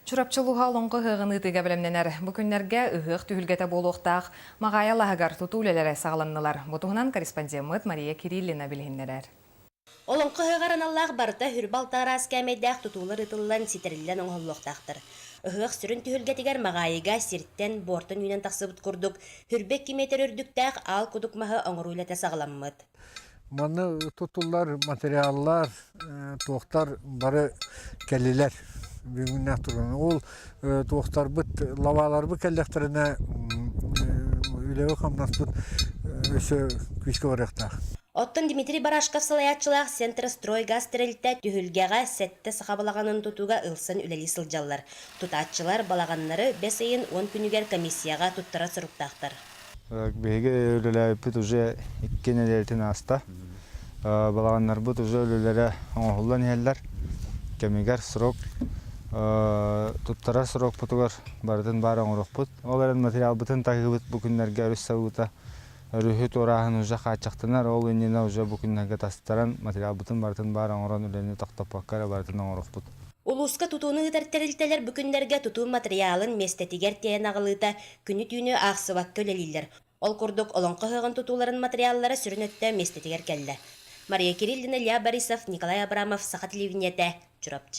Чурапчы улууһа Олоҥхо ыһыаҕын ыытыыга бэлэмнэнэр. Бу күннэргэ ыһыах түһүлгэтэ буолуохтаах Маҕаайа алааһыгар тутуу үлэлэрэ саҕаланнылар. Бу туһунан корреспондеммыт Мария Кириллина билиһиннэрэр. Олоҥхо ыһыаҕар аналлаах барыта хүрбэ алта араас кээмэйдээх тутуулар ыытыллан, ситэриллэн оҥоһуллуохтаахтар. Ыһыах сүрүн түһүлгэтигэр Маҕаайыга сиртэн, буортан үүнэн тахсыбыт курдук, хүрбэ 2 миэтэрэ үрдүктээх аал кудук маһы оҥоруу үлэтэ саҕаламмыт. Манна тутуллар материаллар, туохтар бары кэллилэр бүгүннээх туран. Ол туохтарбыт, лабааларбыт кэллэхтэринэ үлэбит-хамнаспыт өссө күүскэ барыахтаах. Оттон Дмитрий Барашков салайааччылаах Центрстройгаз тэрилтэ түһүлгэҕэ сэттэ саха балаҕанын тутууга ылсан үлэлии сылдьаллар. Тутааччылар балаҕаннары бэс ыйын уон күнүгэр комиссияҕа туттарар соруктаахтар. Биһиги үлэлээбиппит уже икки нэдиэлэтин ааста. Балаҕаннарбыт уже үлэлэрэ оҥоһуллан иһэллэр. Кэмигэр срок туттарар срокпутугар барытын баар оҥоруохпут. Ол эрэн материалбытын таһыыбыт бу күннэргэ өрүс сабыыта Өрүһү туорааһын уже хааччахтанар, ол иннинэ уже бу күннэргэ тастаран, материалбытын барытын баар оҥорон үлэни тохтоппокко эрэ барытын оҥоруохпут. Улууска тутууну ыытар тэрилтэлэр бу күннэргэ тутуу матырыйаалын миэстэтигэр тиэйэн аҕалыыта күнү-түүнү аахсыбакка үлэлииллэр. Ол курдук, Олоҥхо ыһыаҕын тутууларын матырыйааллара сүрүн өттө миэстэтигэр кэллэ. Мария Кириллина, Илья Борисов, Николай Абрамов, Саха телевидениетэ, Чурапчы.